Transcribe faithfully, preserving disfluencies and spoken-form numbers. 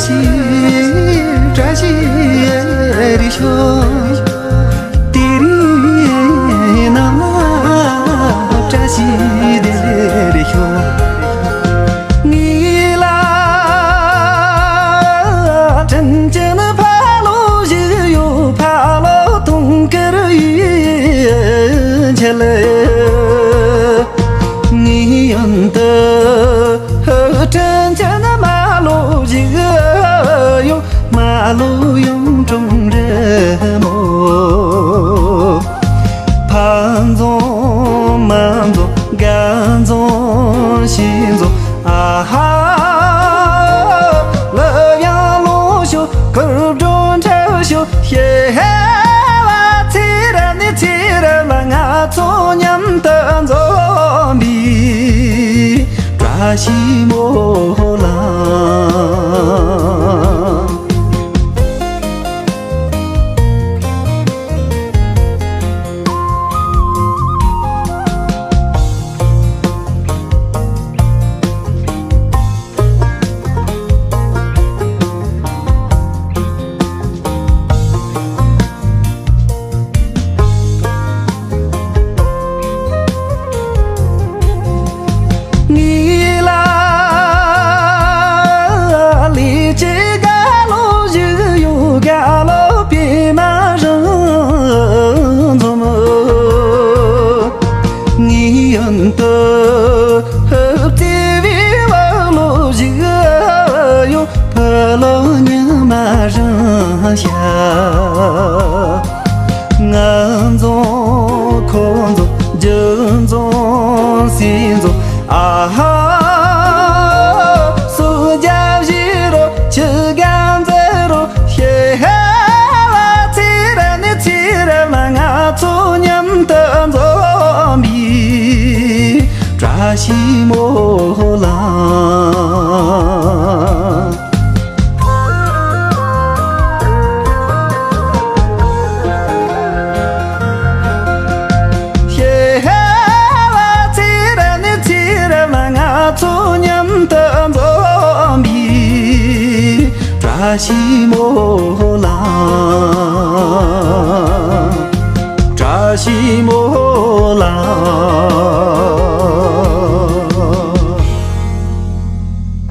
བཀྲ་ཤིས་རེ་ཞུ། དེ་རིང་ནམ་ལ་བཀྲ་ཤིས་བདེ་ལེགས་རེ་ཞུ། ངེད་ལ་དྲིན་ཅན་ཕ་ལོ་ཞིག་ཡོད། ཕ་ལོ་དུང་དཀར་ཡིན་ཆེ་ལེ། ངའི་ཡོན་ཏུ་དྲིན་ཅན་མ་ལོ་ཞིག་ཡོད། མ་ལོ་ཡུམ་ཀྲུང་རི་མོ། ཕ་འཛོམས་མ་འཛོམས་དགའ་འཛོམས་ཞིག་འཛོམས། ཨ་ཧ། ལོ་ཡང་ལོ་ཤོ་ཀུར་སྒྲོན་ཁྲ་ཤོ་ཤེ་ཧེ་བ་ཚེ་རབས་ནས་ཚེ་རབས་ལ་ང་ཚོ་མཉམ་དུ་འཛོམས་པའི་བཀྲ་ཤིས་སྨོན་ལམ། ངེད་ལ་ལས་ཀྱི་དགའ་ལོ་ཞིག་ཡོད། དགའ་ལོ་པད་མ་རང་འཛོམས། ངའི་ཡོན་ཏུ་བརྩེ་བའི་བུ་ལོ་ཞིག་ཡོད། བུ་ལོ་ཉི་མ་རང་ཤར། ང་འཛོམས་ཁོ་འཛོམས་རྒྱུ་འཛོམས་སྲས་འཛོམས། ཨ་ཧ། སུ་རྒྱབ་བཞེས་རོ་ཆུ་སྒང་འཛེག་རོ་ཤེ་ཧེ་བ་ཚེ་རབས་ནས་ཚེ་རབས་ལ་ང་ཚོ་མཉམ་དུ་འཛོམས་པའི་བཀྲ་ཤིས་སྨོན་ལམ། ཤེ་ཧེ་བ་ཚེ་རབས་ནས་ཚེ་རབས་ལ་ང་ཚོ་མཉམ་དུ་འཛོམས་པའི་བཀྲ་ཤིས་སྨོན་ལམ། བཀྲ་ཤིས་སྨོན་